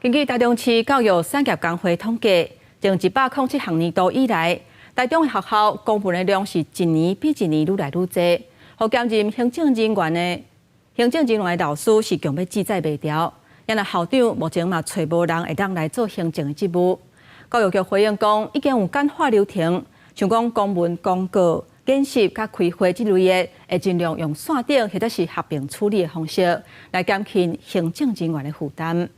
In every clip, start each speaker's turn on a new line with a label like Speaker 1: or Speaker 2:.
Speaker 1: 根據台中市教育產業工會統計，從107學年度以來，台中的學校公文的量是一年比一年愈來愈濟，予兼任行政人員的老師是強欲志在袂牢，因為校長目前嘛揣無人會當來做行政的職務。教育局回應講，已經有簡化流程，像講公文、公告、演習佮開會這類的，會盡量用線頂或者是合併處理的方式，來減輕行政人員的負擔。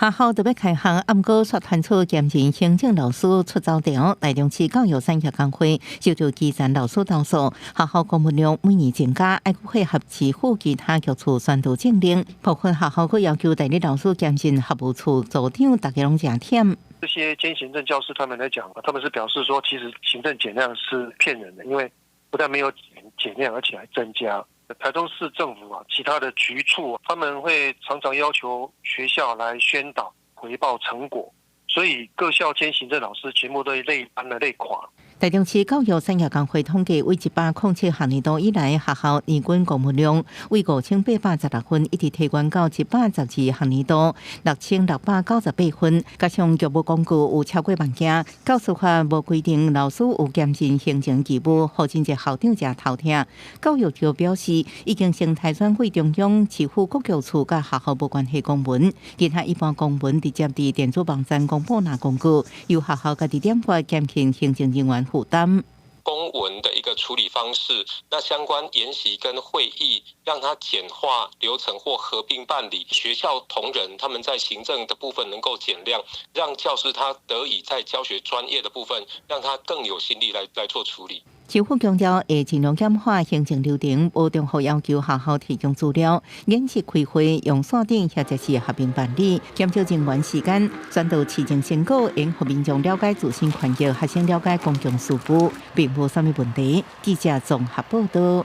Speaker 2: 學校就欲開學，毋過卻傳出兼任行政老師出走潮。台中市教育產業工會受到基層老師投訴，學校公文量每年增加，愛配合市府其他局處宣導政令，部分學校閣要求代理老師兼任學務處組長，大家攏誠忝。
Speaker 3: 這些兼行政教師他們來講，他們是表示說，其實行政減量是騙人的，因為不但沒有減量，而且還增加。台中市政府啊，其他的局處，他們會常常要求學校來宣導回報成果，所以各校兼行政老師全部都累翻了累垮。
Speaker 2: 台中市教育產業工會統計，為107學年度以來，學校年均公文量為5816份，一直提懸到112學年度6698份。加上局務公告有超過萬件，教師法無規定老師有兼任行政義務，予真濟校長誠頭疼。教育局表示，已經先篩選過中央、市府各局處佮學校無關係公文，其他一般公文直接佇電子網站公布若公告，由學校家己點發，減輕行政人員負擔。
Speaker 4: 公文的一個處理方式，那相關研習跟會議，讓它簡化流程或合併辦理。學校同仁他們在行政的部分能夠減量，讓教師他得以在教學專業的部分，讓他更有心力來做處理。
Speaker 2: 市府強調會盡量簡化行政流程，無重複要求學校提供資料，演習開會用線頂或者是合併辦理，減少人員時間，宣導市政成果，應予民眾了解自身權益，學生了解公共事務，並無啥物問題。記者綜合報道。